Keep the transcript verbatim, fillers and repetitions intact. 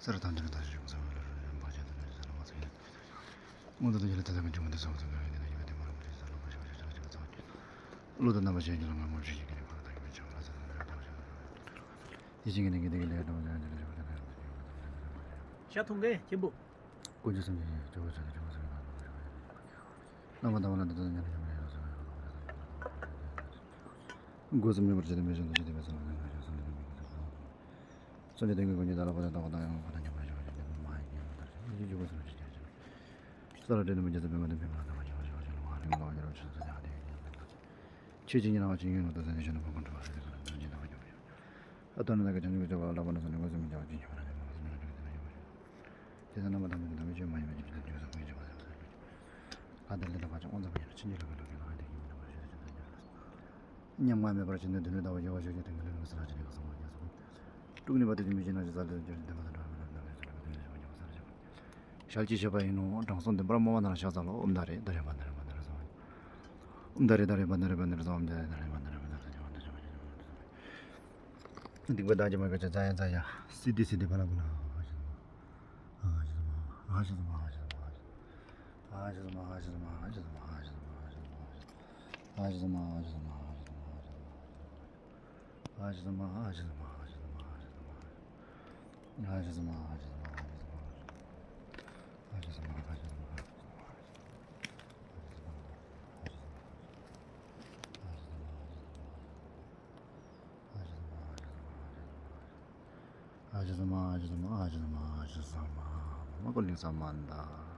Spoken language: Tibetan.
ས་ར་ཐམས་ཅད་ལ་བདག་ཅག་སྐྱོབ་པར་སེམས་ལ་རོལ་རོལ་པ་ཅན་དུ་ནི་ས་ལ་མ་ཚང་ཡང་། མངོན་མཐོ་དང་ཡུལ་ལ་དེ་དག་གི་འབྱུང་པོ་འདི་ཚོ་ཚང་གི་ཡོད་དེ་ན་ཡོད་དེ་མ་རུང་བ་ཅན་ས་ལ་མ་ཤེས་པ་ཅན་ས་ལ་ཚང་གི། བློ་དང་རྣམ་པ་ཤེས་ཀྱི་ལ་ངོ་མ་ཤེས་ཀྱི་ཁྱད་པར་དང་ཡོད་མེད་ཆགས་ལ་ས་ལ་རོལ་རོལ་པ་ཅན་དུ་ནི། དེ་བཞིན་གྱི་ནི་དགེ་སྡིག་གི་ལས་དང་ཡང་དེ་ལ་ཞུགས་པ་དང་ཡང་དེ་ལ་ཞུགས་པ་དང་ཡང་དེ་ལ་ཞུགས་པ་དང་། ཤ་འཐུང་མཁན་ཆེན་པོ། དཀོན་མཆོག་སེམས་ཅན་ཡོད་སྤྱོད་པ་ཆ་ནས་སྤྱོད་པ་སེམས་དང་། བླ་མ་དམ་པ་ལ་འདི་ལྟར་ཉན་ཞིང་མི་ལས་ལ་སོགས་པའི་སྒོ་གསུམ་མྱུར་བར་བྱས་ཏེ་མི་འབྱུང་དུ་ཅི་སྟེ་བས་སོ། སངས་རྒྱས་བསྟན་པའི་སྐུ་ཉིད་ད་ལ་བར་དུ་ཐོགས་པ་དང་ཡང་ཕན་ཐོགས་ཉམས་པར་ཞུགས་པ་ཅན་དེ་མ་ཡི་ཉམས་དང་ཞིང་ཡིད་ཀྱི་སྒོ་གསུམ་ཞིག་ཀྱང་ཞིང་། ས་ལ་བྲེད་དུ་མི་འཇུག་ས་པདྨ་དང་བི་མ་ལ་དང་བ་ཞིང་བ་ཞིང་བ་ཞིང་ལ་བ་རིང་ལ་བ་ཉེ་རུ་ཆུ་ཚོད་ཡང་དེ་ཡི་ཉམས་དང་ཆོས་ཀྱི་ཉི་མ་ཅན་ཡོད་ནོ་ད་ས་ནས་གཞོན་ནུ་བོ་ཀུན་འགྲོ་བ་ཟེར་ཏེ་ཀུན་ལ་འདུ་བྱེད་དང་བ་ཉམས་པ་ཡོད། ཨ་ཐ་ན་ད་ག་བྱང་ཆུབ་ཀྱི་སྤྱོད་པ་ལ་བླ་མ་ལ་སོགས་ནས་མངོན་སུམ་མི་འཇོག་པ་ཅི་སྙམ་པ་ར་ནི་མ་སོགས་ནི་ར་ནི་ར་ནི་ར་ནི་ར་ནི། དེ་ཚེ་རྣམ་པ་ཐམས་ཅད་ཀྱི་དམ་པའི་ཆོས་མ་ཡིན་པའི་ཆོས་ཀྱི་ལྡན་འཇུག་སོགས་ཀྱི་སྤྱོད་པ་ལ་ཨ་ཏཱ་ལི་ཏ་བ་ཅང་དབང་ཚད་པ་ཉིད་ལ་ཕྱིན་ཅི་ལོག་གི་ལོག་གི་ལོག་ཨ་ཏི་ཀྱི་མི་ལོག་པར་ཞུ་དེ་ཆོས་དང་འཇོག་ལ། ཉམ་ང་མེད་པར་ཕྱིན་ཏེ་དོན་ནི་ལྟ་བུ་ཡོད་པ་ཞུ་རྒྱུ་དེ་འགལ་ལུགས་ཀྱི་ས་ལ་ཅི་ནས་ག་སོང་བ་རྒྱ་སོང་། དཀྲུགས་ནས་པ་དེ་དུས་མི་ཤེས་ན་ཞེས་ས་ལ་དོན་ཅི་བདེན་པ་དང་འགྲོ་བ་མི་འགྲོ་ནས་ཚུལ་ལ་ག་དོན་ཞེས་པ་ཉམ་ས་ལ་ཞེས་པ། ཞལ་གྱིས་བཞེས་པ་ཡིན་ནོ། དྲང་སྲོང་བདེན་པར་སྨྲ་བ་ན་ལ་ཕྱག་འཚལ་ལོ། ཨོཾ་ད་རེ་ད་རེ་བ་ད་རེ་བ་ད་རེ་ཟ། ཨོཾ་ད་རེ་ད་རེ་བ་ད་རེ་བ་ད་རེ་ཟ། ཨོཾ་ད་རེ་ད་རེ་བ་ད་རེ་བ་ད་རེ་ཟ། སྡིག་པ་བདག་གིས་མ་བསྐྱངས་ཀྱང་། ཛ་ཡ་ཛ་ཡ། སིདྡྷི་སིདྡྷི་ཕ་ལ་ཕུ་ལ། ཨ་ཞེ་ཟ་མ། ཨ་ཞེ་ཟ་མ། ཨ་ཞེ་ཟ་མ། ཨ་ཞེ་ཟ་མ། ཨ་ཞེ་ཟ་མ། ཨ་ཞེ་ཟ་མ། ཨ་ཞེ་ཟ་མ། ཨ་ཞེ་ཟ་མ། མ་ཀོ་ལིང་ས་མ་འདའ།